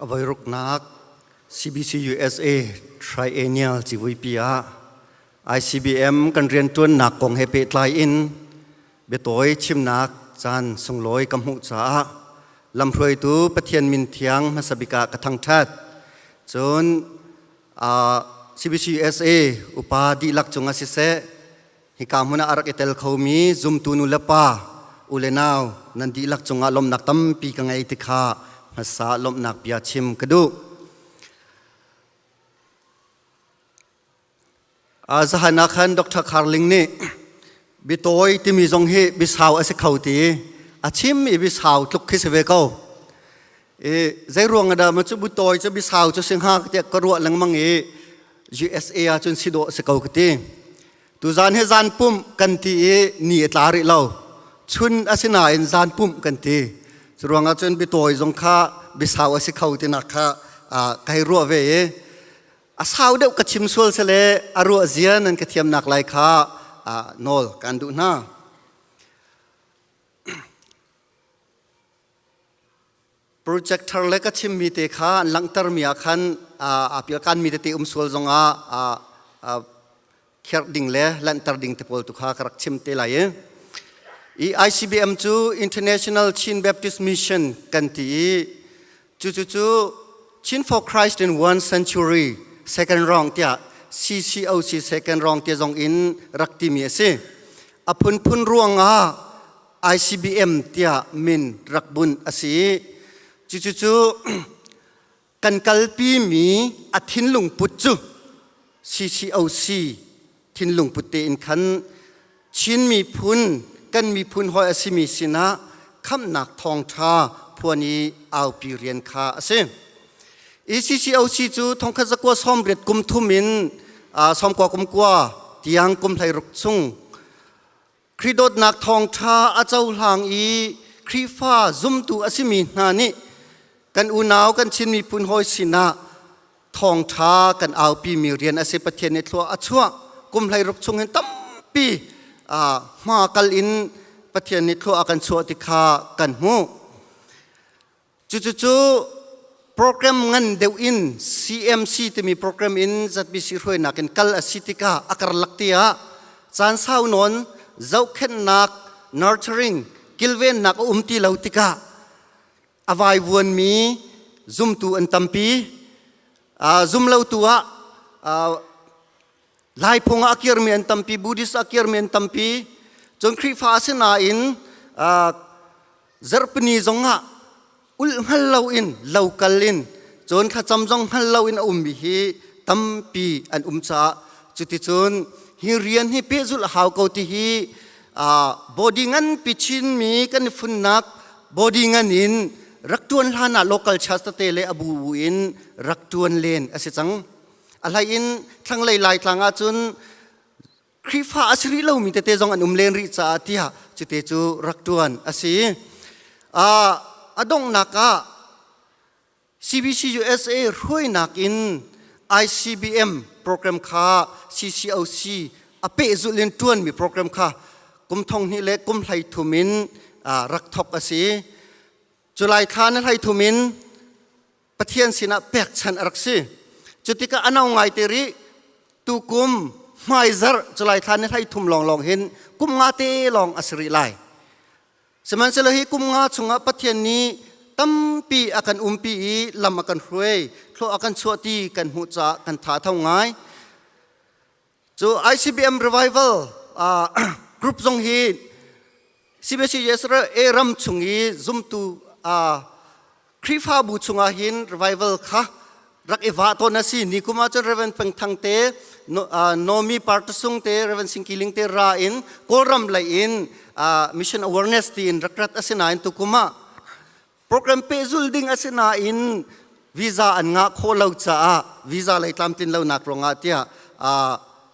A voiruknak CBC USA Triennial Civuipi ah ICBM kan rianṭuannak kong he pehtlai in biatawi chimnak caan sunglawi ka hmuh caah lamhruaitu Pathian min thiang hmasa bik ah ka thangṭhat. Cun CBC USA upa dihlak cungah siseh, hika hmun ah a rak i tel khomi zumtu nu le pa u le nau nan dihlak cungah lawmhnak tampi ka ngei ti kha hmasa lawmhnak bia chim ka duh. Zahan ah khan Dr. Carling nih bitawi timi zong hi bisau a si kho ti a chim i bisau tluk khi si ve ko. I zei ruang dah ma cu butawi cu bisau cu si hnga tiah ka ruah lengmang i USA ah cun si dawh si ko ka ti. Tuzan hi zan pumh kan ti i ni a tla rih lo. Chun a si nain zan pumh kan ti. Cu ruangah cun bitawi zong kha bisau a si kho tinak kha ka hei ruah ve i a sau deuh ka chim sual sele a ruah zia nan ka thiamnak lai kha nawl kan duh hna. Projector le ka chimmi te kha an langhtermi ah khan aa pialkanmi tete um sual zongah kherh ding le lanhter ding te pawl tu kha ka rak chim te lai i. I ICBM cu International Chin Baptist Mission kan ti i cucu cu Chin for Christ in One Century Second Round tiah CCOC Second Round ti zong in rak timi a si. A phunphun ruangah ICBM tiah min rak bunh a si i cucu kan kalpimi a thinlung put cu CCOC thinlung put tein khan Chin miphun kan miphun hawi a simi sinah khamhnak thawngṭha phuan i aupi rian kha a si. ECCOC cu thongkhat zakua sawmriat kum thum in sawmkua kum kua tiang kum 16 chung Khrih dawtnak thawngṭha a cohlang i Khrihfa zumtu a simi hna nih kan unau kan Chin miphun hawi sinah thawngṭha kan aupimi rian a si. Pathian nih thlua a chuah kum 16 chung hin tampi hma kal in Pathian nih thlua a kan chuah ti kha kan hmuh. Cucucu program ngan deuh in CMC timi program in ZBC hruainak in kal a si tikah a karlak te ah caan sau nawn zohkhenhnak nurturing kilvennak a um ti lo tikah a vaivuanmi zumtu an tampi. Zumlotu ah Laiphung ah a kirmi an tampi, Buddhist ah a kirmi an tampi. Cun Khrihfa a si nain zarhpini zongah ulh hngal loin lo kal in cun thlacam zong hngal loin a ummi hi tampi an um caah cuticun hi rian hi pehzulh a hau ko ti hi body nganpi Chinmi kan i funnak body ngan in rak ṭuan hlan ah local church tete le a bu in rak ṭuan len a si cang. A hlei in thlanglei Laitlang ahcun Khrihfa a si rih lomi tete zong an um len rih caah tiah cute cu rak ṭuan a si. A donghnak ah CBC USA hruainak in ICBM program kha CCOC a pehzulh in ṭuanmi program kha kum thong hnih le kum 13 in rak thawk a si. Culai thla na 13 in Pathian sinah pekchanh a rak si. Cutikah a no ngai te rih tukum hmaizarh July thla ni 33 lawnglawng hin kum nga te lawng a si rih lai. Sihmanhsehlaw hi kum nga chungah Pathian nih tampi a kan umpi i lam a kan hruai, thlawh a kan chuah ti kan hmuh caah kan tha tho ngai. Cu ICBM revival group zong hi CBC Israel A ram chung i zumtu Khrihfabu chungah hin revival kha rak i vah tawn a si. Ni kum ah cun Reverend Peng Thang te, Nomi Partasung te, Reverend Singkiling te ra in Kawlram lei in mission awareness tiin rak rat a si nain tukum ah program pehzul ding a si nain visa an ngah khawh lo caah visa lei tlamtlin lonak ruangah tiah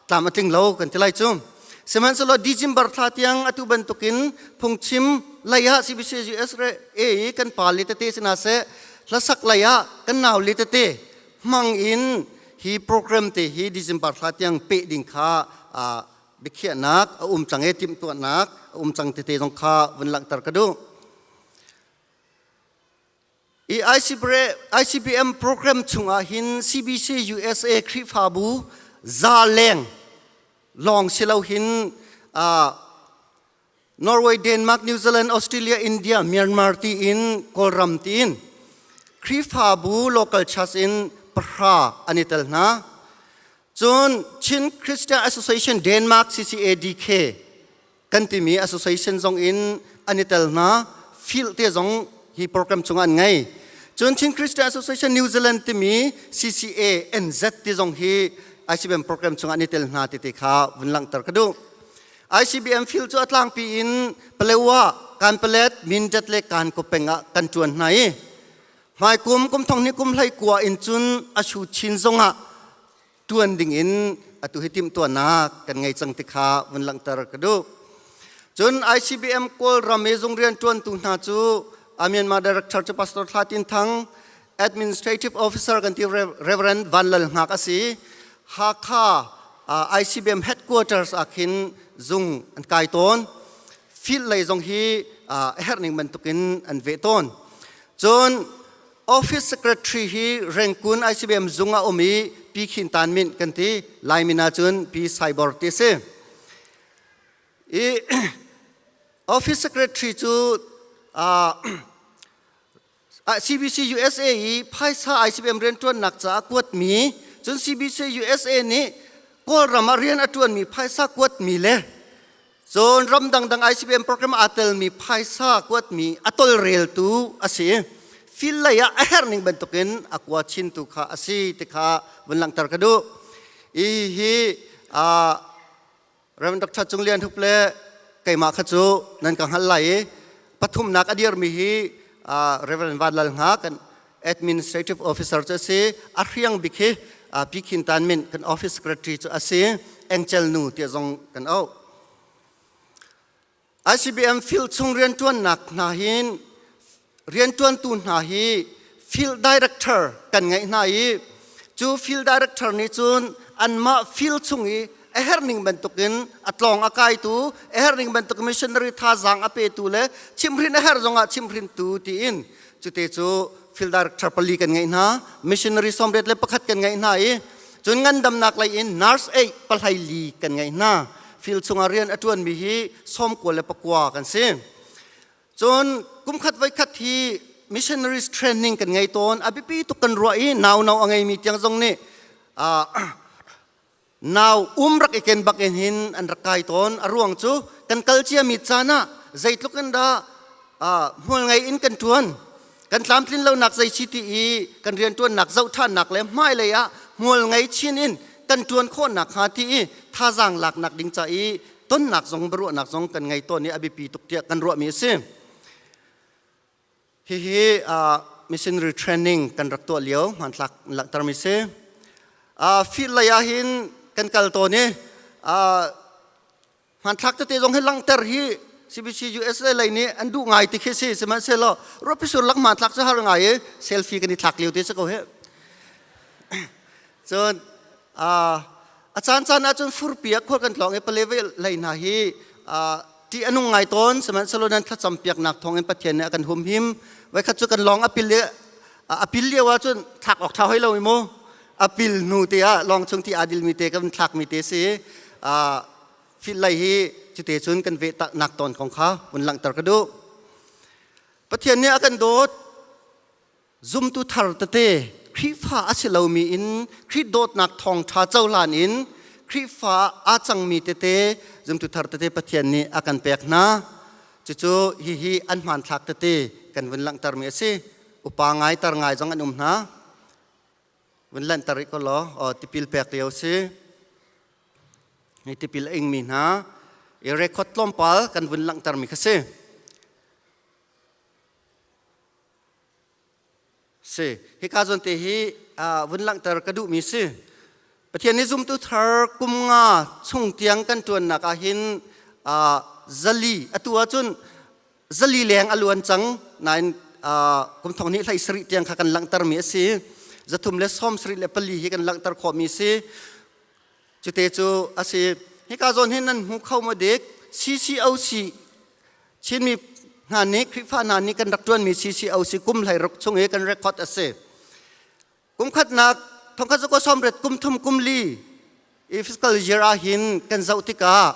tlam a tling lo kan ti lai cu. Sihmanhsehlaw December thla tiang atu bantukin phungchim lei ah CBCUS A i kan pa le tete sina seh hlasak lei ah kan nau le tete hmang in hi program te hi December thla tiang peh ding kha biakhiahnak a um cang i timhtuahnak a um cang tete zong kha vun langhter ka duh. I ICBM program chungah hin CBC USA Khrihfabu za leng lawng si lo hin Norway, Denmark, New Zealand, Australia, India, Myanmar tiin Kawlram tiin Khrihfabu local church in pahra an i tel hna. Cun Chin Christian Association Denmark CCADK kan timi association zong in an i tel hna. Field te zong hi program chungah an ngei. Cun Chin Christian Association New Zealand timi CCA NZ ti zong hi ICBM program chungah an i tel hna ti te kha vun langhter ka duh. ICBM field cu a tlangpi in Palewa, Kanpalet, Mindat le Kankaw peng ah kan ṭuan hna i hmaikum kum thong hnih kum hlei kua in cun a shu chin zongah ṭuan ding in atu hi timhtuahnak kan ngei cang ti kha vun langhter ka duh. Cun ICBM Kawlram i zung rian ṭuantu hna cu Myanmar Director cu Pastor Thla Tin Thang, Administrative Officer kan ti Reverend Van Lal Hngak a si. Hakha ICBM headquarters ah khin zung an kai tawn. Field lei zong hi a herh ning bantukin an veh tawn. Cun office secretary hi Rengkun ICBM zung ah um i Pi Khin Tan Min kan ti. Lai min ah cun Pi Saibor ti si. I office secretary cu CBC USA i phaisa ICBM rianṭuannak caah kuatmi cun CBC USA nih Kawlram ah rian a ṭuanmi phaisa kuatmi le cun ram dangdang ICBM program aa telmi phaisa kuatmi a tolreltu a si. Fil lei ah a herh ning bantukin a kua chintu kha a si ti kha vun langhter ka duh. I hi Reverend Dr. Cung Lian Hup le keimah kha cu nan ka hngalh lai i pathumnak a dirmi hi Reverend Van Lal Hnga kan administrative officer cu a si a hriang bik hi Pi Khin Tan Min kan office secretary cu a si Angel nu tiah zong kan auh ICBM field chung rianṭuannak hna hin rianṭuantu hna hi field director kan ngeih hna i cu field director nih cun anmah field chung i a herhning bantukin a tlawng a kaitu a herhning bantuk missionary thazaang a petu le chimhrin a herh zongah chimhrintu tiin cute cu field director pali kan ngeih hna missionary 81 kan ngeih hna i cun ngandamnak lei in nurse aid pahlei li kan ngeih hna field chungah rian a ṭuanmi hi 99 kan si cun kumkhat voikhat hi missionaries training kan ngei tawn a biapi tuk kan ruah i nau nau a ngeimi tiang zong nih Nau um rak i ken bak in hin an rak kai tawn. A ruang cu kan kal ciami caan ah zeitluk in dah hmual ngei in kan ṭuan. Kan tlamtlin lonak zei si ti i kan rianṭuannak zoh ṭhannak le hmailei ah hmual ngei chin in kan ṭuan khawhnak hnga ti i thazaang laknak ding ca i tonnak zong biaruahnak zong kan ngei tawn i a biapi tuk tiah kan ruahmi a si. Hihi missionary training kan rak tuah lio hmanthlak langhtermi si. Field lei ah hin kan kal tawn i hmanthlak tete zong hi langhter hi CBC USA lei nih an duh ngai ti khi si sihmanhsehlaw ruahpi sur lak hmanthlak cu har ngai i selfie kan i thlak lio te si ko hi. Cun a caan caan ahcun furpi ah khual kan tlawng i Palewe lei hna hi ṭih a nung ngai tawn sihmanhsehlaw nan thlacam piaknak thawngin Pathian nih a kan humhim voikhat cu kan lawng a pil i a pil lio ahcun thlak awk ṭha hoi lo mu a pil hnu te ah lawng chung ti aa dilmi te kan thlakmi te si fil lei hi cute cun kan veh nak tawn kong kha vun langhter ka duh Pathian nih a kan dawt Zumtu thar tete Khrihfa a si lomi in Khrih dawtnak thawngṭha cohlan in Khrihfa aa cangmi tete zumtu thar tete Pathian nih a kan pek hna. Cucu hihi an hmanthlak tete kan vun langhtermi a si. Upa ngai tar ngai zong an um hna. Vun lanhter rih ko law tipil pek lio si. Hi tipil a ingmi hna i record tlawmpal kan vun langhtermi kha si. Si. Hika zawn te hi vun langhter ka duhmi si. Pathian nih zumtu thar kum nga chung tiang kan ṭuannak ah hin zali atu ahcun zali leng a luan cang nain kum thong hnih hlei sarih tiang kha kan langhtermi a si. 374 hi kan langhter khawhmi si. Cute cu a si. Hika zawn hin nan hmu kho maw dik? CCOC Chinmi hna nih Khrihfa hna nih kan rak ṭuanmi CCOC kum 16 chung i kan record a si. Kum khatnak thongkhat zakua sawmriat kum thum kum li i fiscal year ah hin kan zoh tikah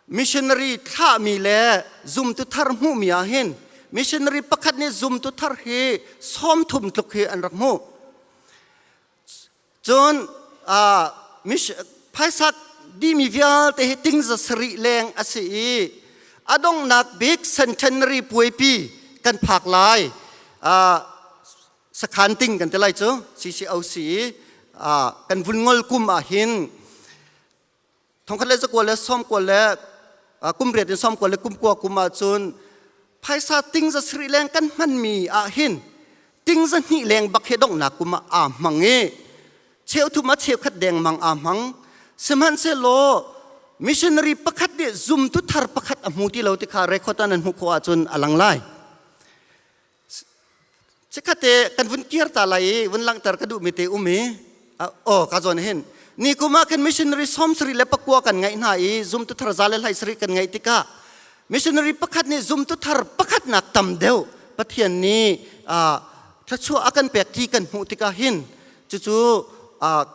missionary thlahmi le zumtu thar hmuhmi ah hin missionary pakhat nih zumtu thar hi 30 tluk hi an rak hmuh. Cun phaisa dihmi vialte hi tingza sarih leng a si i a donghnak bik centenary puaipi kan phak lai. Sakhan ting kan ti lai cu CCOC kan vun ngol kum ah hin thongkhat le zakua le sawmkua le kum riat in sawmkua le kum kua kum ah cun phaisa ting za sarih leng kan hmanmi ah hin ting za hnih leng bak he donghnak kum ah aa hmang i cheuthum ah cheukhat dengmang aa hmang. Sihmanhsehlaw missionary pakhat nih zumtu thar pakhat a hmu ti lo ti kha record ah nan hmuh khawh ahcun a lang lai. Chikkhatte kan vun kir ta lai i vun langhter ka duhmi te um i aw ka zawn hin ni kum ah khin missionary 74 kan ngeih hna i zumtu thar 170 kan ngeih tikah missionary pakhat nih zumtu thar pakhat nak tam deuh Pathian nih thluachuah a kan pek ti kan hmuh tikah hin cucu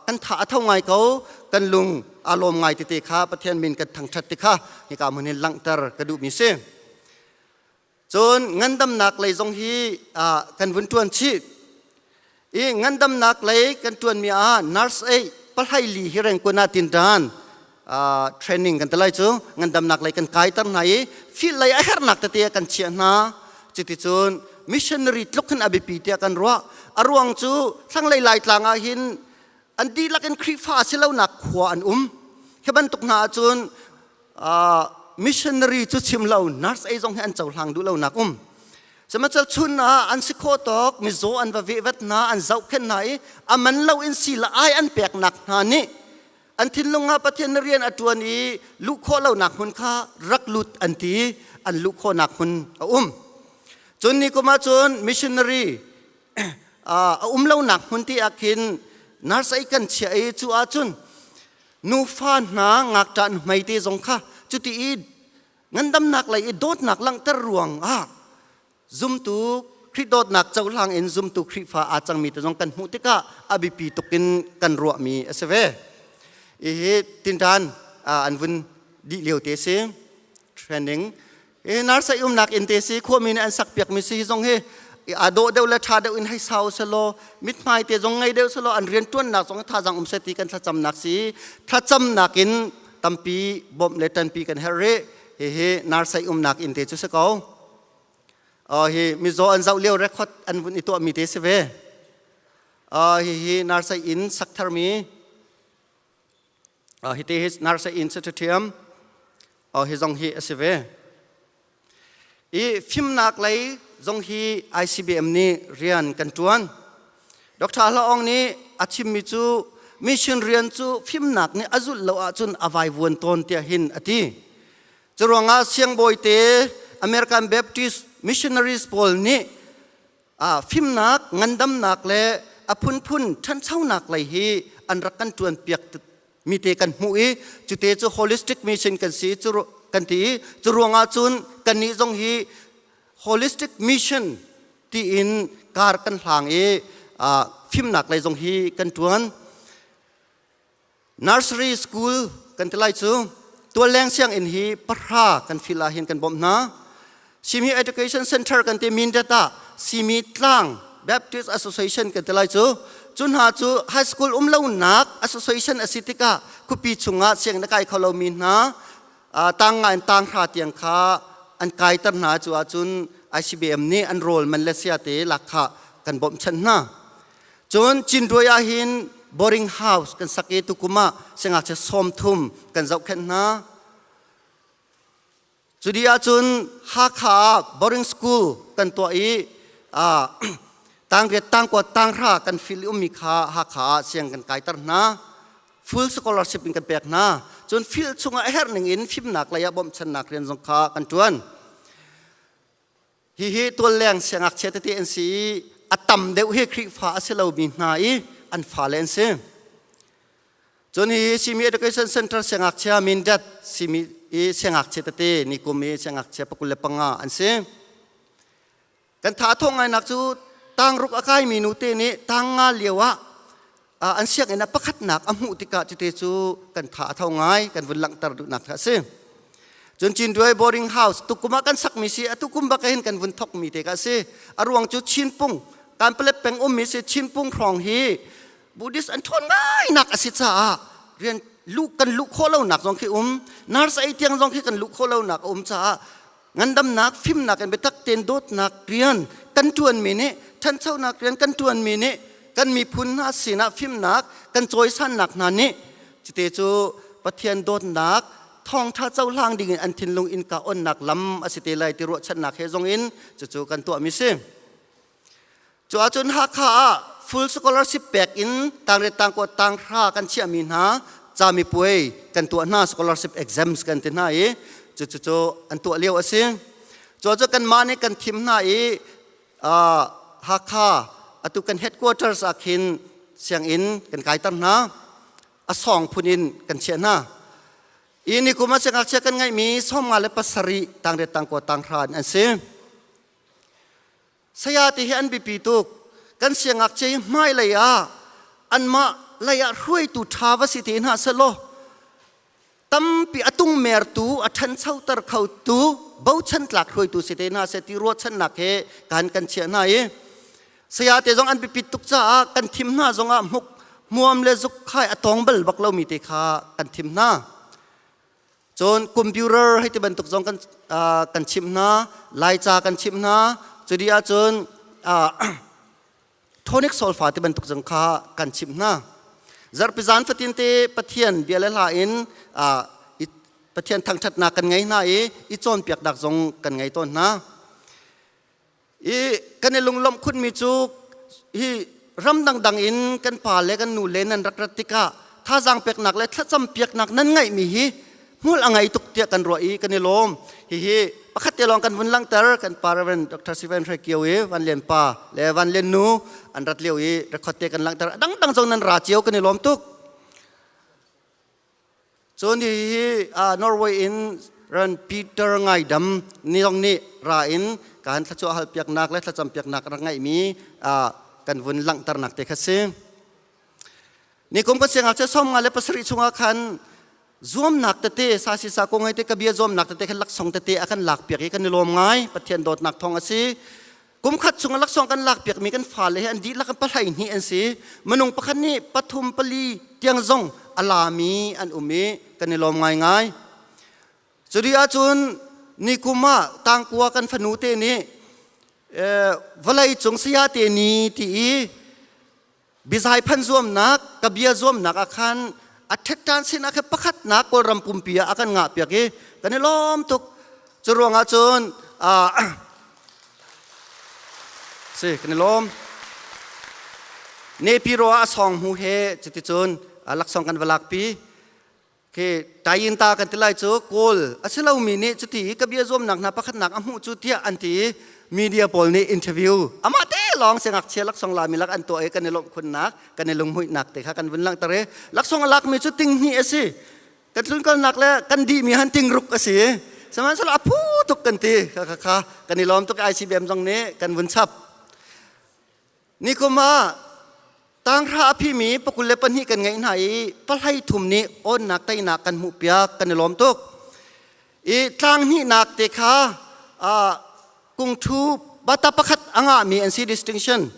kan tha a tho ngai ko, kan lung a lawm ngai tete kha Pathian min kan thangṭhat ti kha hika hmun hin langhter ka duhmi si. Cun ngandamnak lei zong hi kan vun ṭuan chih. I ngandamnak lei kan ṭuanmi ah nurse aid pahlai li hi rengkun ah tinṭan training kan ti lai cu ngandamnak lei kan kaiter hna i field lei a herhnak tete ah kan chiah hna. Cuticun missionary tluk hin a biapi tiah kan ruah. A ruang cu thlanglei Laitlang ah hin an dihlak in Khrihfa a si lonak khua an um. Hi bantuk hna ahcun missionary cu chim lo, nurse ei zong hi an cohlang duh lo nak um. Sihmanhsehlaw chun ah an si khawh tawk mizaw an va vehvat hna, an zohkhenh hna i a man lo in si le ai an peknak hna nih an thinlung ah Pathian rian a ṭuan i luh khawh lonak hmun kha rak lut an ti, an luh khawhnak hmun a um. Cun ni kum ah cun missionary a um lonak hmun ti ah khin nurse ei kan chiah i cu ah cun nufa hna ngakṭah nuhmei te zong kha cuti i ngandamnak lei i dawtnak langhter ruang ah zumtu Khrih dawtnak cohlang in zumtu Khrihfa aa cangmi te zong kan hmuh tikah a biapi tuk in kan ruahmi a si ve. Hihi tinṭan an vun dih lio te si training. Hi narsai umnak inn te si, khuami nih an sak piakmi si. Hi zong hi aa dawh deuh le ṭha deuh in hei sau selaw, mithmai te zong ngei deuh selaw, an rianṭuannak zong thazaang um seh ti kan thlacamnak si. Thlacamnak in tampi bawmh le ṭanpi kan herh rih. Hihi narsai umnak inn te cu si ko. Hi mizaw an zoh lio record an vun i tuahmi te si ve. Hihi narsai inn sak tharmi. Hiti hi nurse inn si ṭhiam. Hi zong hi a si ve. I fimnak lei zong hi ICBM nih rian kan ṭuan. Dr. Hla Aung nih a chimmi cu mission rian cu fimnak nih a zulh lo ahcun a vaivuan tawn tiah hin a ti. Curuangah siangbawi te American Baptist missionaries pawl nih fimnak, ngandamnak le a phunphun ṭhanchonak lei hi an rak kan ṭuan piak mi te kan hmuh i cute cu holistic mission kan si cu kan ti i cu ruangah cun kannih zong hi holistic mission tiin kar kan hlang i fimnak lei zong hi kan ṭuan. Nursery school kan ti lai cu tualleng sianginn hi pahra kan fil ah hin kan bawmh hna. Simi Education Center kan ti Mindat ah Simi Tlang Baptist Association kan ti lai cu cu hna cu high school um lonak association a si tikah khuapi chungah sianginn a kai kho lomi hna tang nga in tang hra tiang kha an kaiter hna. Cu ahcun ICBM nih an rawl man le sia te lak kha kan bawmhchanh hna. Cun Cinruai ah hin boarding house kan sak i tukum ah siangngakchia 30 kan zohkhenh hna. Cu dih ahcun Hakha ah boarding school kan tuah i tangriat, tangkua, tanghra kan fil i ummi kha Hakha ah siang kan kaiter hna. Full scholarship in kan pek hna. Cun field chungah a herh ning in fimnak lei ah bawmhchannak rian zong kha kan ṭuan. Hihi tualleng siangngakchia tete an si i a tam deuh hi Khrihfa a si lomi hna i an fale an si. Cun hi Simi Education Center siangngakchia Mindat simi i siangngakchia tete nikum i siangngakchia 25 an si. Kan tha thawh ngainak cu tangruk a kaimi nute nih tang nga lio ah an sianginn ah pakhatnak a hmuh tikah cute cu kan tha a tho ngai kan vun langhter duhnak kha a si. Cun Cinduai boarding house tukum ah kan sakmi si atu kum bak hin kan vun thokmi te kha a si. A ruang cu Chinpung Kanpalet peng ummi si Chinpung hrawng hi Buddhist an ṭhawn ngainak a si caah rian luh kan luh khawh lonak zong khi um nurse ei tiang zong khi kan luh khawh lonak a um caah ngandamnak fimnak in biatak tein dawtnak rian kan ṭuanmi nih ṭhanchonak rian kan ṭuanmi nih kan miphun hna sinah fimnak kan cawisannak hna nih cite cu Pathian dawtnak thawngṭha cohlang dingin an thinlung innka onnak lam a si te lai ti ruahchannak he zong in cucu kan tuahmi si. Cu ahcun Hakha ah full scholarship pek in tangriat tangkua tanghra kan chiahmi hna camipuai kan tuah hna scholarship exams kan ti hna i cucu cu an tuah lio a si. Cu cu kanmah nih kan thim hna i Hakha atu kan headquarters ah khin sianginn kan kaiter hna. A sawng phun in kan chiah hna. I nikum ah siangngakchia kan ngeihmi 57 tangriat tangkua tanghra an si. Saya ti hi an biapi tuk. Kan siangngakchia hi hmailei ah anmah lei ah hruaitu ṭha va si te hna selaw tampi a tungmertu a ṭhanchoter khotu bochan tlak hruaitu si te hna seh ti ruahchannak he kan kan chiah hna i saya te zong an biapit tuk caah kan thim hna zongah hmuk hmuam le zuk khai a tong bal bak lomi te kha kan thim hna. Cun computer hei ti bantuk zong kan kan chimh hna, Laica kan chimh hna. Cu dih ahcun tonic solfa ti bantuk zong kha kan chimh hna. Zarhpi zan fatin te Pathian bia le hla in Pathian thangṭhatnak kan ngei hna i i cawnpiaknak zong kan ngei tawn hna. I kan i lunglawmh khunmi cu hi ram dangdang in kan pa le kan nu le nan rak rat tikah thazaang peknak le thlacam piaknak nan ngeihmi hi hmul a ngei tuk tiah kan ruah i kan i lawm. Hihi pakhat te lawng kan vun langhter kan pa Reverend Dr. Stephen Hre Kio i Van Lian pa le Van Lian nu an rat lio i record te kan langhter. A dangdang zong nan ra cio kan i lawm tuk. Cun hihi Norway in ran Peter Ngaidam ni zong nih ra in kan thluachuah halpiaknak le thlacampiaknak rak ngeihmi kan vun langhternak te kha si. Nikum kan siangngakchia 57 chungah khan zuamnak tete sasisa kong te ka bia zuamnak tete khan laksawng tete a kan lakpiak i kan i lawm ngai Pathian dawtnak thawng a si. Kum khat chung laksawng kan lakpiakmi kan fale hi an dihlak in 12 an si. Minung pakhat nih pathum pali tiang zong a lami an um i kan i lawm ngaingai. Curi ahcun nikum ah tangkua kan fanu te nih vawlei cung saya te ni ti i Bizai phan zuamnak, ka bia zuamnak ah khan a ṭhetṭan sin ah khan pakhatnak Kawlram pumpi ah a kan ngah piak i kan i lawm tuk. Cu ruangah cun si kan i lawm. Nepiro ah a sawng hmu he cuticun laksawng kan va lakpi. Khi tayin ta kan ti lai cu Kawl a si lomi nih cuti i ka bia zuamnak hna pakhatnak a hmuh cu tiah an ti i media pawl nih interview amah te lawng siangngakchia laksawng lami lak an tuah i kan i lawmh khunnak kan i lunghmuihnak te kha kan vun langhter i laksawng a lakmi cu ting hnih a si kan tlunkalnak le kan dihmi han ting ruk a si sihmanhsehlaw a phu tuk kan ti kha kha kha kan i lawm tuk ICBM zong nih kan vun chap Nikum ah tanghra a phimi 22 kan ngeih hna i 13 nih awnnak teinak kan hmuhpiak kan i lawm tuk. I tlang hnihnak te kha kungthu bata pakhat a ngahmi an si distinction.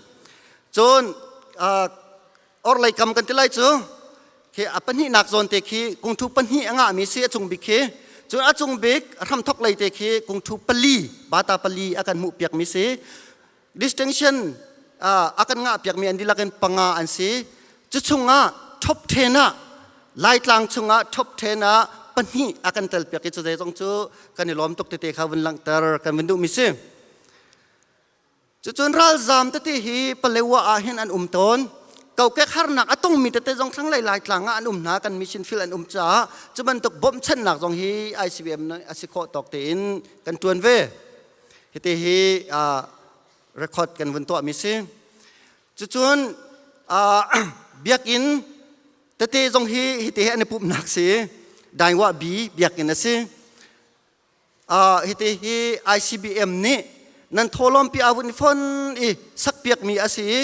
Cun orlei kam kan ti lai cu khi a pahnihnak zawn te khi kungthu pahnih a ngahmi si a cung bik khi cun a cung bik a hramthok lei te khi kungthu pali bata pali a kan hmuhpiakmi si distinction a kan ngah piakmi an dihlak in panga an si cu chungah top 10 ah Laitlang chungah top 10 ah pahnih a kan tel piak i cu zeizong cu kan i lawm tuk tete kha vun langhter kan vun duhmi si cucun ralzam tete hi Palewa ah hin an um tawn kokek harnak a tongmi tete zong thlanglei Laitlang ah an um hna kan mission field an um caah cu bantuk bawmhchanhnak zong hi ICBM a si khawh tawk tein kan tuan ve Hiti hi record kan vun tuahmi si. Cucun biakinn Tete zong hi hite hi an i pumhnak si. Daingwa bi biakinn a si. Hite hi ICBM nih nan thawlawm pi avun fon i sakpiak mi a si i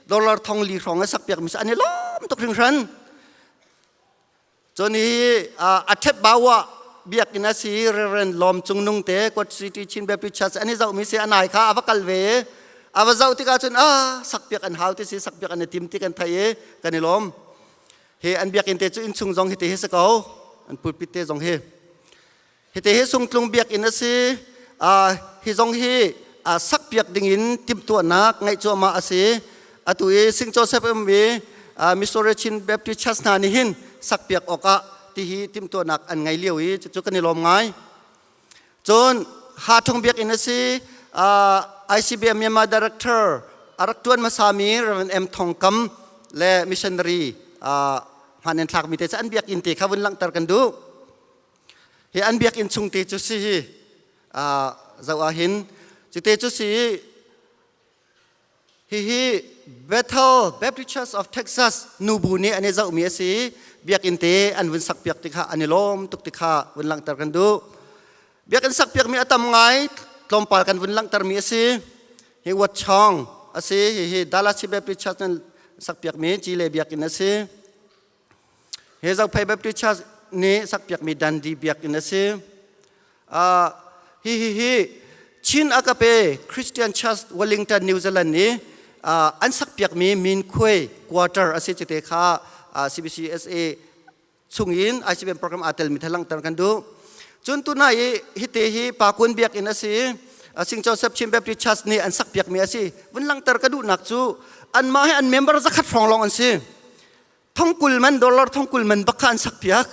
dollar thong li hrawng i sakpiak mi si an i lawm tuk hringhran. Cun hi a ṭhep bawa biakinn a si Reverend Lawm Cung Nung te Quad City Chin Baptist Church an i zohmi si a nai kha a va kal ve i a va zoh tikah cun ah sakpiak an hau ti si sakpiak an i tim ti kan theih i kan i lawm. Hi an biakinn te cu innchung zong hi te hi si ko an pulpit te zong hi. Hite hi sungtlung biakinn a si. Hi zong hi sakpiak dingin timhtuahnak ngeih cuahmah a si. Atu i St. Joseph um i Missouri Chin Baptist Church hna nih hin sakpiak awkah tihi timhtuahnak an ngei lio i cucu kan i lawm ngai. Cun Hathong biakinn a si. ICBM Myanmar Director a rak tuan hmasami Reverend M. Thong Kam le missionary hman in thlakmi te cu an biakinn te kha vun langhter kan duh. Hi an biakinn chung te cu si hi zoh ah hin cute cu si hihi Bethel Baptist Church of Texas nubu nih an i zohmi a si biakinn te an vun sakpiak ti kha an i lawm tuk ti kha vun langhter kan duh biakinn sakpiakmi a tam ngai tlawmpal kan vun langhtermi a si hi Wat Chong a si hihi Dallas Baptist Church nan sakpiakmi Chile biakinn a si Hi Zophei Baptist Church nih sakpiakmi Dundee biakinn a si. Uh, hi hi hi Chin Agape Christian Church Wellington New Zealand nih uh, an sakpiakmi Min Khuai quarter a si cite kha uh, CBCSA chungin ICBM program aa telmi thalangter kan duh. Cun tuna i hite hi Pakun biakinn a si. St. Joseph Chin Baptist Church nih an sakpiakmi a si. Vun langter ka duhnak cu anmah hi an member zakhat hrawng lawng an si. Thongkul man dollar thongkul man bak kha an sakpiak.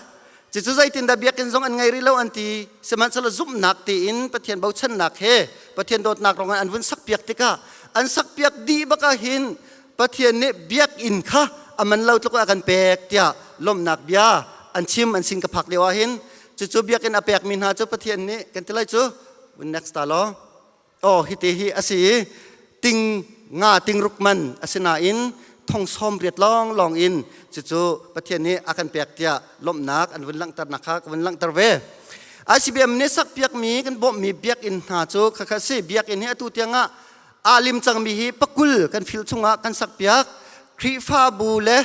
Cucu zeitindah biakinn zong an ngei rih lo an ti. Sihmanhsehlaw zumhnak tiin Pathian bochannak he Pathian dawtnak ruangah an vun sakpiak tikah an sakpiak dih bak ah hin Pathian nih biakinn kha a man lo tluk a kan pek tiah lawmhnak bia an chim an sin ka phak lio ah hin cucu biakinn a pekmi hna cu Pathian nih kan ti lai cu next ta law Aw hiti hi a si i ting nga tingruk man a si nain thong sawm riat lawng lawng in cucu Pathian nih a kan pek tiah lawmhnak an vun langhternak kha ka vun langhter ve. ICBM nih sakpiakmi kan bawmhmi biakinn hna cu khakha si biakinn hi atu tiangah aa lim cangmi hi pakul kan fil chungah kan sakpiak Khrihfabu le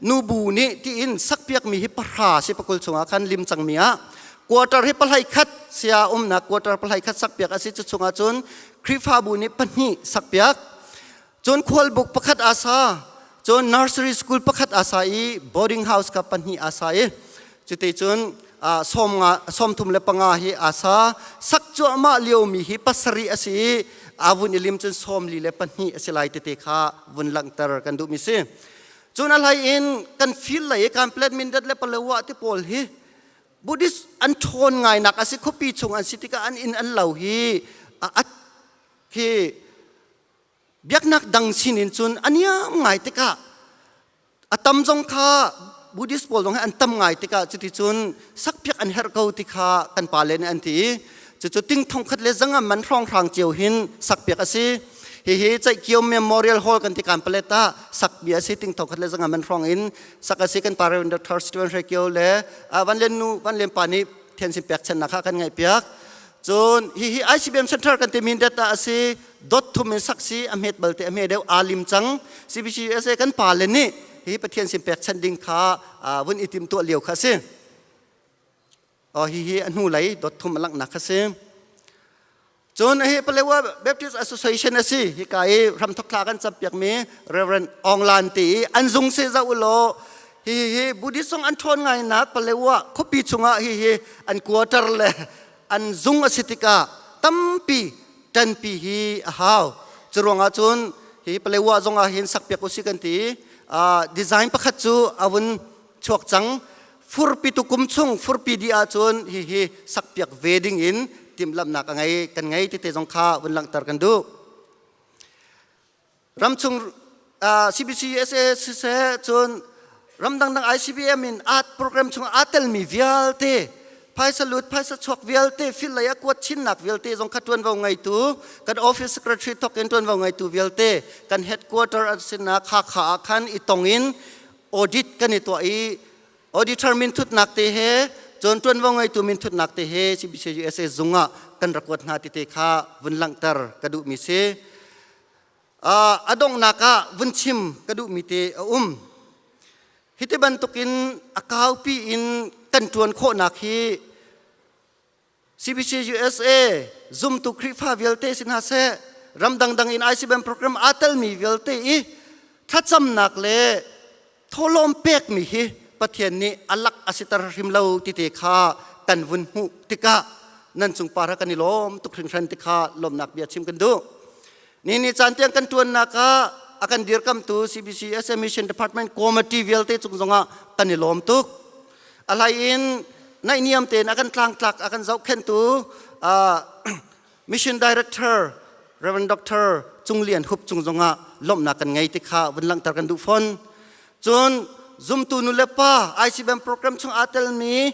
nubu nih tiin sakpiakmi hi pahra si pakul chungah khan lim cangmi ah quarter hi pahlai khat sia umnak quarter pahlai khat sakpiak a si cu chungah cun Khrihfabu nih pahnih sakpiak cun khualbuk pakhat asa cun nursery school pakhat asa i boarding house kha pahnih asa i cute cun sawm nga sawm thum le panga hi asa sak cuahmah liomi hi pasarih a si i avun i lim cun sawm li le pahnih a si lai tete kha vun langhter kan duhmi si Cun a hlei in kan feel lei i kan plet mindat le palewa ti pawl hi Buddhist an ṭhawn ngainak a si khuapi chung an si tikah an inn an lo hi a hi biaknak dang sinin cun a niam ngai tikah a tam zong kha Buddhist pawl zong hi an tam ngai tikah cuticun sakpiak an herh ko ti kha kan pale nih an ti i cucu ting thongkhat le zanga man hrawnghrang cio hin sakpiak a si hihi Ceihkio Memorial Hall kan ti kan palet ah sakmi a si ting thongkhat le zanga man hrawng in sak a si kan pa Reverend Dr. Stephen Hre Kio le Van Lian nu Van Lian pa nih thiansim pek channak kha kan ngaih piak cun hihi ICBM Center kan ti min det ah a si dot thum in sak si a hmet balte a hme deuh aa lim cang CBCUSA kan pa le nih hi Pathian sin pek chan ding kha vun i tim tuah lio kha si hihi a hnu lei dot thum a langhnak kha si Cun hi Palewa Baptist Association a si. Hika i ramthok thla kan campiakmi Reverend Aung Lan ti i an zung si zau ulaw hi hi Buddhist zong an ṭhawn ngai nak Palewa khuapi chungah hi hi an quarter le an zung a si tikah tampi ṭanpi hi a hau. Cu ruangah cun hi Palewa zong ah hin sakpiak usih kan ti. Design pakhat cu a vun chuak cang furpi tukum chung furpi dih ahcun hihi sakpiak ve ding in timhlamhnak a ngei kan ngei tete zong kha vun langhter kan duh ramchung CBCUSA siseh cun ramdang dang ICBM in art program chung aa telmi vialte phaisa lut phaisa chuak vialte fil lei a kuat chinnak vialte zong kha tuanvo ngeitu kan office secretary thok in tuanvo ngeitu vialte kan headquarter an sinak Hakha ah khan i tong in. audit kan i tuah i auditor minthutnak te he cun ṭuanvo ngeitu minthutnak te he CBC USA zung ah kan rak kuat hna ti te kha vun langhter ka duhmi si. A donghnak ah vun chim ka duhmi te a um. Hiti bantukin a kaupi in kan ṭuan khawhnak hi CBC USA zumtu Khrihfa vialte si hna seh, ram dangdang in ICBM program aa telmi vialte i thlacamnak le thawhlawm pekmi hi Pathian nih a lak a siter hrim lo ti te kha kan vun hmuh tikah nan cung par ah kan i lawm tuk hringhran ti kha lawmnak bia chim kan duh. Ni ni caan tiang kan ṭuannak ah a kan dirkamtu CBC SM Mission Department Committee vialte cung zongah kan i lawm tuk. A hlei in naihniam tein a kan tlangtlak a kan zohkhenhtu Mission Director Reverend Dr. Cung Lian Hup cung zongah lawmhnak kan ngei ti kha vun langhter kan duh fawn. Cun zumtu nu le pa ICBM program chung aa telmi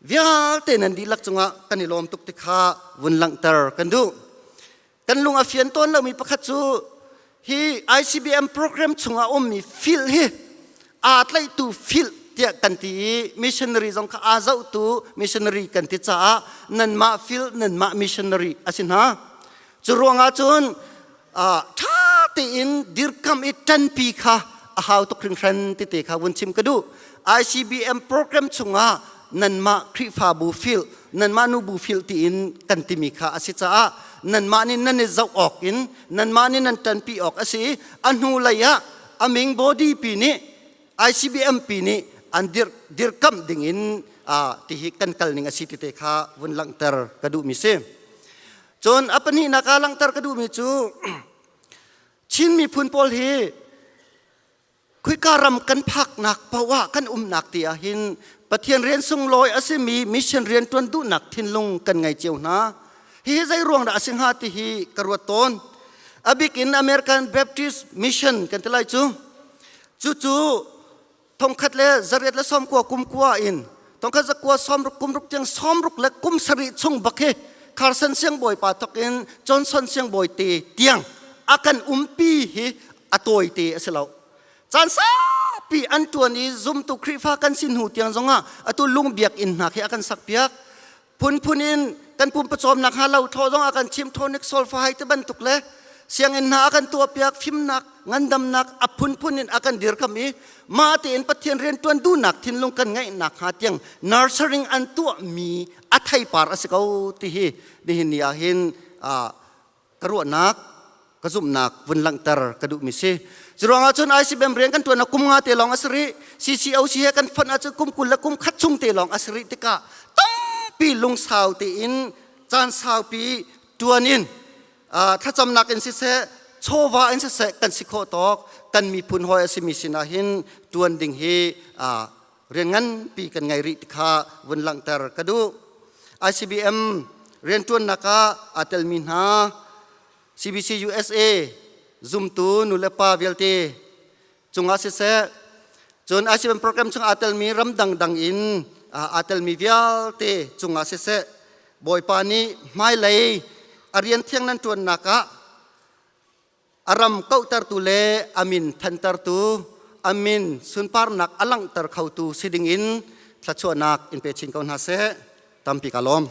vialte nan dihlak cungah kan i lawm tuk ti kha vun langhter kan duh. Kan lung a fian tawn lomi pakhat cu hi ICBM program chungah ummi field hi aa tlaihtu field tiah kan ti i missionary zong kha aa zohtu missionary kan ti caah nanmah field nanmah missionary a si hna. Cu ruangah cun ṭha tein dirkamh i ṭanpi kha a hau tuk hringhran tete kha vun chim ka duh. ICBM program chungah nanmah Khrihfabu field nanmah nubu field tiin kan timi kha a si caah nanmah nih nan i zoh awk in nanmah nih nan ṭanpi awk a si i a hnu lei ah a ming body pi nih ICBM pi nih an dir dirkamh ding in tihi kan kal ning a si tete kha vun langhter ka duhmi si. Cun a pahnihnak ah langhter ka duhmi cu Chin miphun pawl hi Khika ram kan phaknak paoh ah kan umnak ti ah hin Pathian rian sunglawi a simi mission rian ṭuan duhnak thinlung kan ngei cio hna. Hihi zei ruang dah a si hnga ti hi ka ruat tawn. A bik in American Baptist Mission kan ti lai cu. Cucu 1890 kum kua in thongkhat zakua sawmruk kum ruk tiang 60 le kum sarih chung bak hi Carson siangbawi pa thok in Johnson siangbawi te tiang a kan umpi hi a tawi te a si lo. Caan saupi an tuan i zumtu Khrihfa kan si hnu tiang zongah atu lung biakinn hna khi a kan sak piak. Phunphun in kan pumpawcawmnak hnga lo thaw zong a kan chim tonic solfa hai te bantuk le sianginn hna a kan tuahpiak fimnak ngandamnak a phunphun in a kan dirkam i mah tein Pathian riantuan duhnak thinlung kan ngeihnak hnga tiang nurturing an tuahmi a theipar a si ko ti hi nihin ni ah hin ka ruahnak ka zumhnak vun langhter ka duhmi si. Cu ruangah cun ICBM rian kan tuan kum nga te lawng a si rih. CCOC he kan fonh ahcun kum 20 le kum khat chung te lawng a si rih tikah tampi lungsau tein caan saupi tuan in thlacamnak in siseh chawva in siseh kan si khawh tawk kan miphun hawi a simi sinah hin tuan ding hi rian nganpi kan ngei rih ti kha vun langhter ka duh. ICBM rianṭuannak ah aa telmi hna CBC USA zumtu nulepa vialte cungah siseh cun ICBM program chung aa telmi ram dangdang in aa telmi vialte cungah siseh Bawipa nih hmailei a rian thiang nan ṭuannak ah A ram kauhtertu le a min thantertu, a min sunparnak a langhter khotu si dingin thluachuahnak in pe chin ko hna seh. Tampi ka lawm.